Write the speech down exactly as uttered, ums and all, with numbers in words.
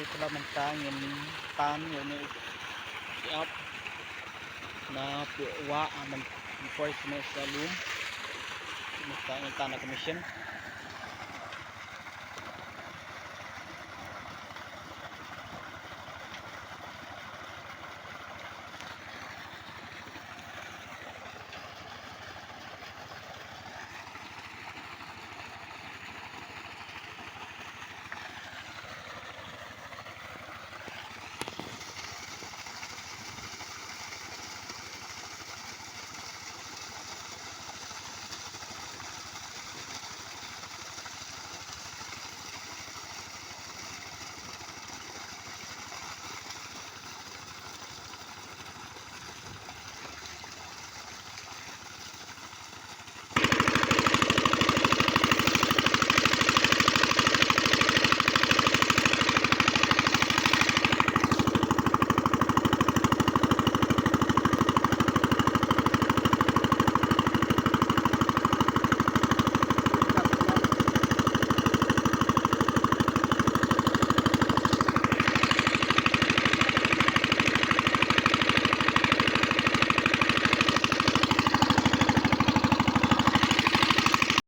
Te la mynta ngin tan ïa une u shyiap na pdeng wah, ah, mynta poi sha lum. Mynta ngin tan na ka machine.